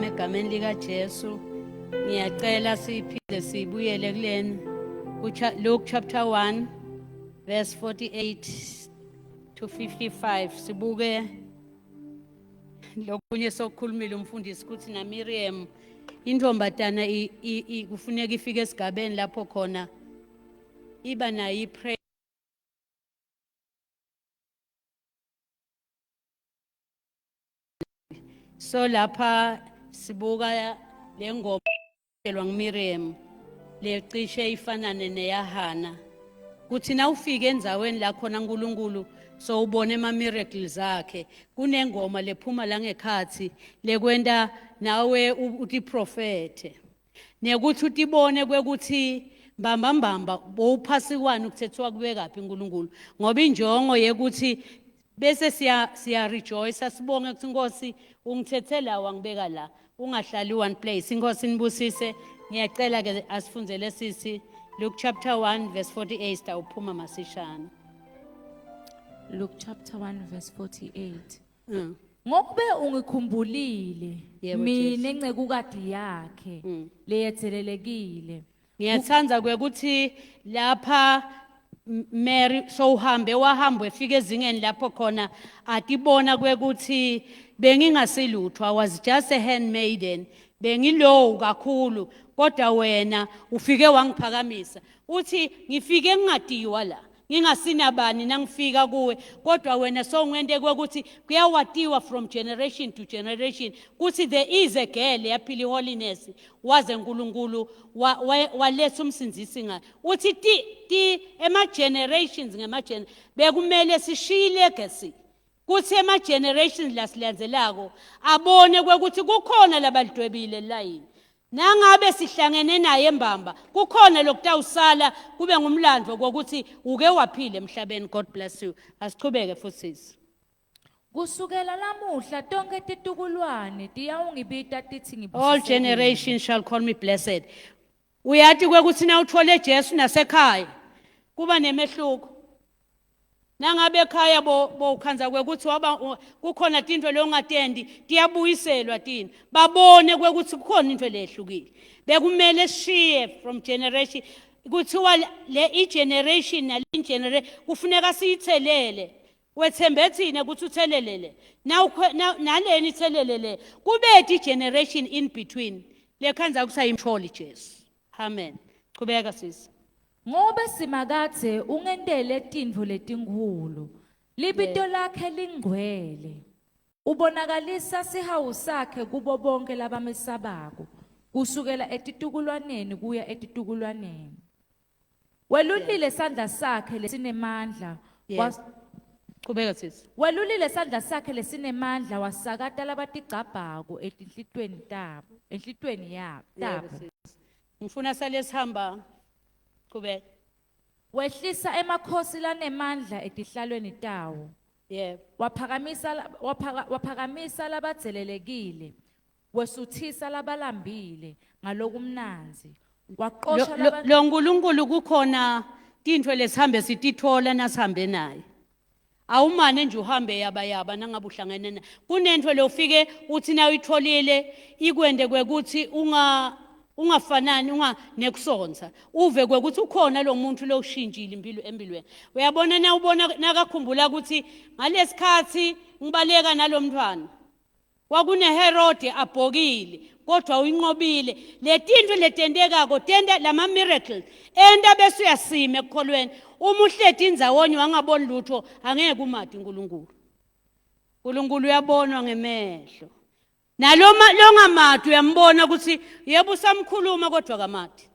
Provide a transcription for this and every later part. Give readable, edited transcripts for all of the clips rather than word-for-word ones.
yami egameni lika Jesu. Ngiyacela siphinde sibuyele kuleni Luke chapter 1 verse 48 to 55 sibuke lokunye sokukhulumile umfundisi ukuthi na Miriam intombatana kufuneka ifike esigabeni lapho khona iba nayo i-prayer. So lapha sibuka le ngoma elwa nguMiriam lecishe ifanane neyaHana, kuthi nawufika endzaweni la khona uNkulunkulu sowubona ema miracles akhe, kunengoma lephuma la ngekhathi lekwenta nawe utiprofethe nekuthi utibone kwekuthi mbamba mbamba bowuphasi kwani ukuthethiwa kubekaphi uNkulunkulu, ngoba injongo yekuthi bese siya rejoice, sibonge ukuthi Nkosi ungithethe la wangibeka la, ungahlali one place. Inkosi nibusise. Ngiyacela ke asifundzele sisi Luke chapter 1 verse 48, sitawuphuma masishana. Luke chapter 1 verse 48. Ngokube ungikhumbulile Yebo, mina incekukati yakhe leyethelelekile. Ngiyathanda kwekuthi lapha Mary sowuhambe wahamba efika ezingeni lapho khona atibona kwekuthi bengingasilutho, I was just a handmaiden, bengilow kakhulu, kodwa wena ufike wangiphakamisa. Uthi ngifike ngingadiwa la, ngingasinabani nangifika kuwe, kodwa wena sowungente kwekuthi kuyawatiwa from generation to generation kuthi there is a girl yaphila holiness, waze uNkulunkulu waletha umsindzisi ngayo. Uthi ti ema generations ngema bekumele sishiye legacy kuthi ema generations lasilandzelako abone kwekuthi kukhona labalidwebile layini. Nangabe sihlangene naye mbamba kukhona lokutawusala kube ngumlando kokuthi uke waphila emhlabeni. God bless you. Asichubeke futhi sisi. Kusukela lamuhla tonke titukulwane tiyawungibita tithi All ngibusisekile. generations shall call me blessed. Uyathi kwekuthi na uthole Jesu nasekhaya kuba nemehluko. Nangabe ekhaya bowukhanza kwekuthi waba kukhona tintfo longatendi tiyabuyiselwa tini, babone kwekuthi kukhona into lehlukile. Bekumele sishiye from generation, kuthiwa le i-generation nale generation kufuneka siyithelele. Wethembe thina ukuthi uthelele le, naleni ithelele le, kube i-generation in between lekhanza kusayimtholi Jesu. Amen. Qhubeka sisi. Ngobe Simakadze ungentele tintfo letinkhulu, libito lakhe lingcwele. Ubonakalisa sihawu sakhe kubo bonke labamesabako, kusukela etitukulwaneni kuya etitukulwaneni. Welulile sandla sakhe lesinemandla, Qhubeka sisi. Welulile sandla sakhe lesinemandla wasakata labatigcabhako etinhlitweni tabo, enhlitweni yabo, tabo. Sisi. Ngifuna sale sihamba. Qhubeka. Wehlisa emakhosi lanemandla etihlalweni tawo. Waphakamisa labadzelelekile, wesuthisa labalambile ngalokumnandzi. Waqosha Lo nkulunkulu kukhona tintfo lesihambe sitithola nasihambe naye. Awumane nje uhambe yaba yaba nangabe uhlangene naye. Kunentfo lofike uthi na uyitholile ikwende kwekuthi ungafanani unga nekusonsa, uve kwekuthi ukhona lo muntu lo ushintshile impilo empilweni. Uyabona na ubona nakakhumbula ukuthi ngalesikhathi ngibaleka nalomntwana kwakuneHerode abhokile, kodwa uyinqobile. Le tintfo letentekako tenta lama miracles enta bese uyasima ekukholweni. Uma uhleti indzawonye wangaboni lutho angeke umati uNkulunkulu. uNkulunkulu uyabonwa ngemehlo. Naloma longamati uyambona ukuthi yebo usamkhuluma kodwa kamati.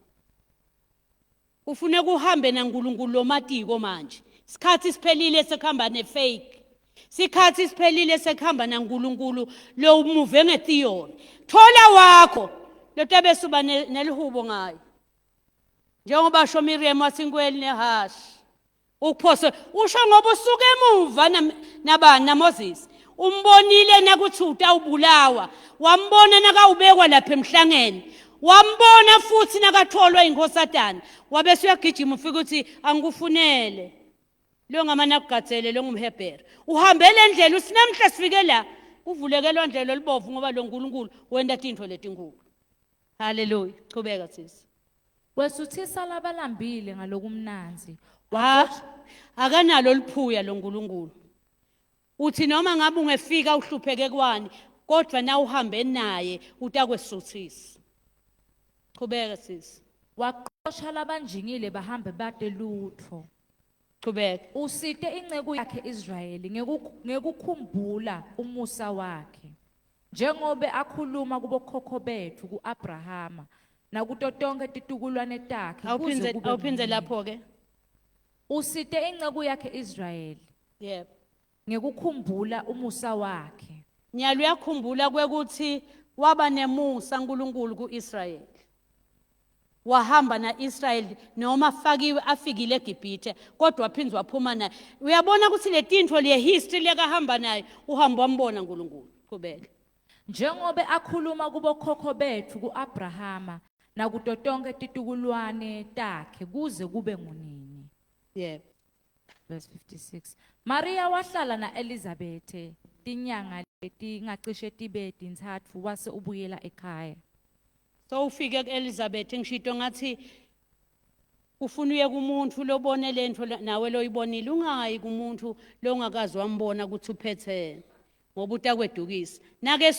Ufune kuhambe naNkulunkulu lomatiko manje. Sikhathi siphelile sekuhamba nefake. Sikhathi siphelile sekuhamba naNkulunkulu lo umuve ngetheory. Thola wakho lotabe suba nelihubo ngayo. Njengoba sho Miriam wathi inkweli nehashi. Ukuphose usho ngoba usuke emuva nabani na Moses. Umbonile nakuthi utawubulawa. Wambona nakawubekwa lapha emhlangeni. Wambona futhi nakatholwa inkosatana. Wabese uyagijima ufika uthi angikufunele. Lo ngamana kugatsele lo ngumHebheru. Uhambe le ndlela usinamhla sifike la. Uvuleke lwandle lolubovu ngoba lo nkulunkulu wenta tintfo letinkulu. Haleluya. Chubeka sisi. Wesuthisa labalambile ngalokumnandzi. Ha, akanalo liphuya lo nkulunkulu. Uthi noma ngabe ungefika uhlupheke kwani, kodwa na uhambe naye utakwesuthisa. Chubeka sisi. Waqosha labanjingile bahambe bate lutfo. Chubeka. Usite inceku yakhe Israyeli ngekukhumbula umusa wakhe, njengobe akhuluma kubokhokho betfu kuAbrahama nakuto tonkhe titukulwane takhe kuze Awuphindze kube awuphindze ngunini. Lapho ke. Usite inceku yakhe Israyeli ngekukhumbula umusa wakhe. Nyalo uyakhumbula kwekuthi waba nemusa uNkulunkulu kuIsrayeli. Wahamba naIsrayeli noma fakiwe afikile eGibhithe, kodwa waphindze waphuma naye. Uyabona ukuthi letintfo le history lekahamba naye, uhamba wambona uNkulunkulu. Qhubeka. Njengobe akhuluma kubokhokho betfu kuAbrahama nakuto tonkhe titukulwane takhe kuze kube ngunini. Verse 56. Maria wahlala naElizabethe tinyanga letingacishe tibe tintsatfu, wase ubuyela ekhaya. So ufike kuElizabeth, ngishito ngathi ufuna uye kumuntu lobone lento nawe loyibonile, ungayi kumuntu longakazi wambona ukuthi uphethene, ngoba utakwedukisa. Nake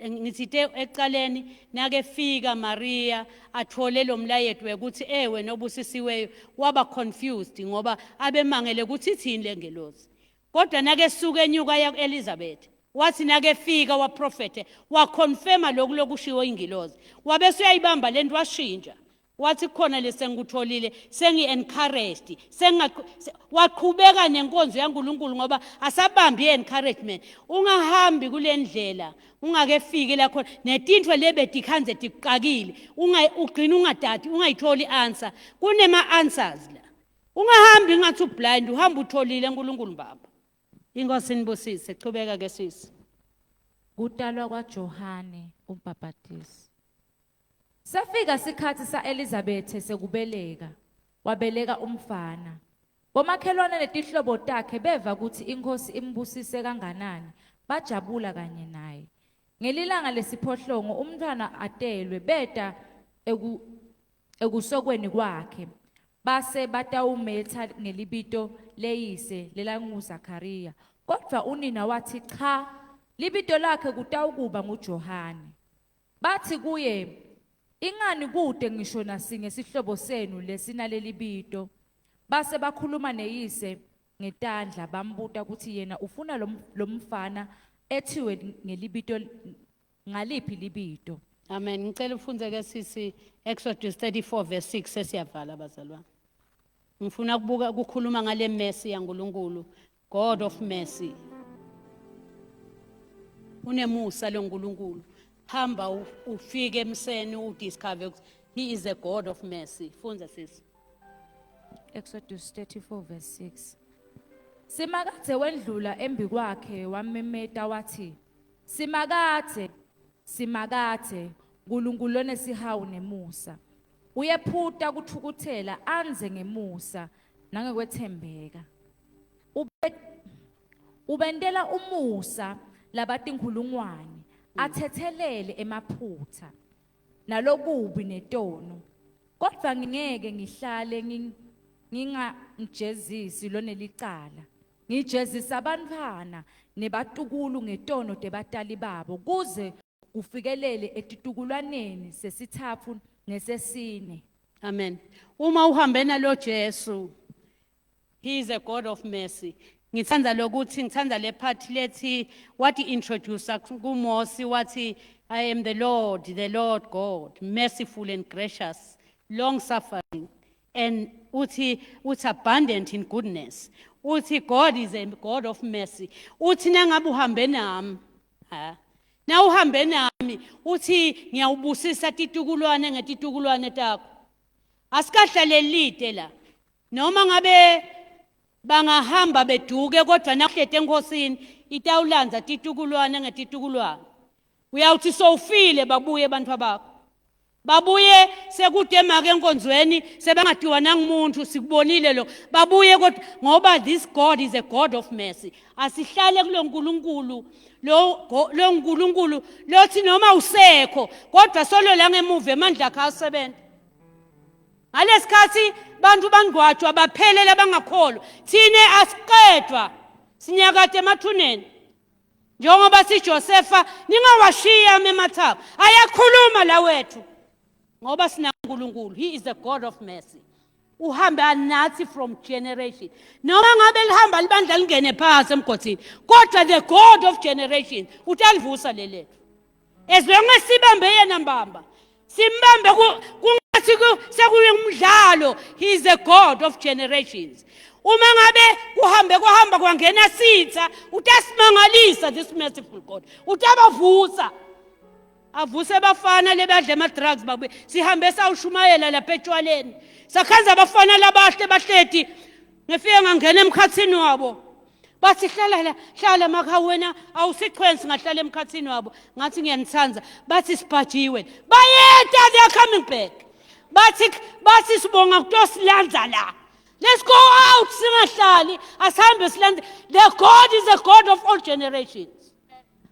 ngitsite ekucaleni, nake fika Maria athole lo mlayeto wekuthi ewe nobusisiweyo, waba confused ngoba abemangele ukuthi ithini lengelosi. Kodwa nake suka enyuka ya kuElizabeth, wathi nake fika waprofete, waconfirma lokhu lokushiwo ingilozi, wabese uyayibamba lento, washintsha, wathi khona lesengikutholile, sengi-encouraged, waqhubeka nenkonzo yaNkulunkulu ngoba asabambi i-encouragement. Ungahambi kule ndlela ungakefiki la khona netintfo lebetikhanze tikuqakile, ugcina ungadadi, ungayitholi i-answer. Kunema-answers la. Ungahambi ngathi ublind, uhamba utholile uNkulunkulu mbamba. Inkosi nibusise. Chubeka ke sisi. Kutalwa kwaJohane umbhabhatisi. Safika sikhatsi saElizabethe sekubeleka, wabeleka umfana. Bomakhelwane netihlobo takhe beva kutsi iNkhosi imbusise kanganani, bajabula kanye naye. Ngelilanga lesiphohlongo umntfwana atelwe, beta ekusokweni kwakhe, base batawumetsa ngelibito leyise lelanguZakhariya. Kodvwa unina wathi cha, libito lakhe kutawukuba nguJohane. Bathi kuye, ingani kude ngisho nasinye sihlobo senu lesinaleli bito. Base bakhuluma neyise ngetandla, bambuta ukuthi yena ufuna lomfana ethiwe ngelibito ngaliphi libito. Amen. Ngicela ufunze ke sisi Exodus 34 verse 6, sesiyavala bazalwane. Ngifuna ukubuka ukukhuluma ngale mercy yaNkulunkulu, God of mercy. Unemusa lo nkulunkulu. Hamba ufike emseni udiscover ukuthi he is a God of mercy. Fundza sisi. Exodus 34 verse 6. Simakadze wendlula embikwakhe wamemeta wathi, Simakadze, Simakadze, uNkulunkulu onesihawu nemusa, uyephuta kuthukuthela, anze ngemusa nangekwethembeka. Ubentela umusa labatinkhulungwane, athethelele emaphutha nalokubi netono. Kodwa ngingeke ngihlale ngingajezisi lonelicala. Ngijezisa abantwana nebatukulu ngetono tebatali babo, kuze kufikelele etitukulwaneni sesithathu nesesine. Amen. Uma uhambe nalo Jesu, he is a God of mercy. Ngithanda lokuthi, ngithanda le part lethi wathi introduce kuMose, wathi I am the Lord, the Lord God, merciful and gracious, long suffering, and uthi abundant in goodness. Uthi God is a God of mercy. Uthi nangabe uhambe nami, ha, na uhambe nami, uthi ngiyawubusisa titukulwane ngetitukulwane takho. Asikahlale la. Noma ngabe bangahamba beduke, kodwa nahlete enkosini itawulandza titukulwane ngetitukulwane. Uyawuthi sowufile babuye abantu abakho. Babuye sekude make enkonzweni, sebengadiwa nangumuntu. Sikubonile lo, babuye kodwa ngoba this God is a God of mercy. Asihlale kulo nkulunkulu lo, lo nkulunkulu lothi noma usekho kodwa solo la ngemuva emandla akhe asebenza. Ngalesikhathi bantu bangcwatshwa baphelele abangakholwa, thine asiqedwa, sinyakade emathuneni njengoba siJosefa. Ningawashiya emathaba, ayakhuluma la wethu ngoba sinaNkulunkulu. He is the God of mercy. Uhambe anathi from generation. Noma ngabe lihamba libandla lingene phansi emgodini, kodwa the God of generation utalivusa lelethu as long as sibambe yena mbamba, simbambe kungathi sekuyumdlalo. He is a God of generations. Uma ngabe kuhambe kuhamba kwangena sitha, utasimangalisa this merciful God. Utabavusa, avuse abafana lebadla ama-drugs babuye. Sihambe sawushumayela lapha etshwaleni, sakhanza abafana labahle bahleti. Ngifike ngangena emkhathini wabo, bathi, "Hlala la, hlala makha wena awusichwensi." Ngahlala emkhathini wabo, ngathi, "Ngiyanithanda." Bathi, "Sibhajiwe." Bayeta, they are coming back. Bathi, "Sibonga kutosilandza la. Let's go out, singahlali, asihambe silandze." The God is a God of all generations.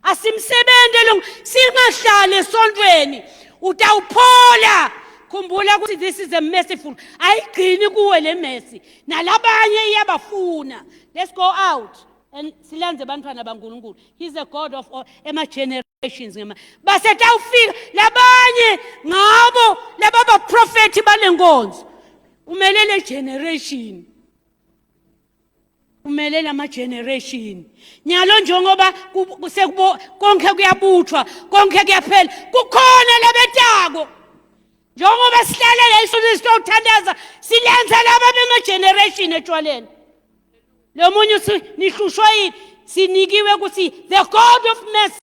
Asimsebenze lo, singahlali esontweni. Utawuphola. Khumbula ukuthi this is a merciful, ayigcini kuwe le mercy, nalabanye iyabafuna. Let's go out and silandze bantwana baNkulunkulu. He's a God of all ema generations. Ngema basetawufika labanye ngabo laba baprofeti balenkonzo. Umele le generation, umele lama generation nyalo njengoba sekubo konke kuyabuthwa, konke kuyaphela, kukhona labetako. Njengoba sihlala la isonto sitothandaza, silenza laba bema generation etshwaleni. Lo munye uthi, "Nihlushwa yini?" Sinikiwe ukuthi the God of mercy.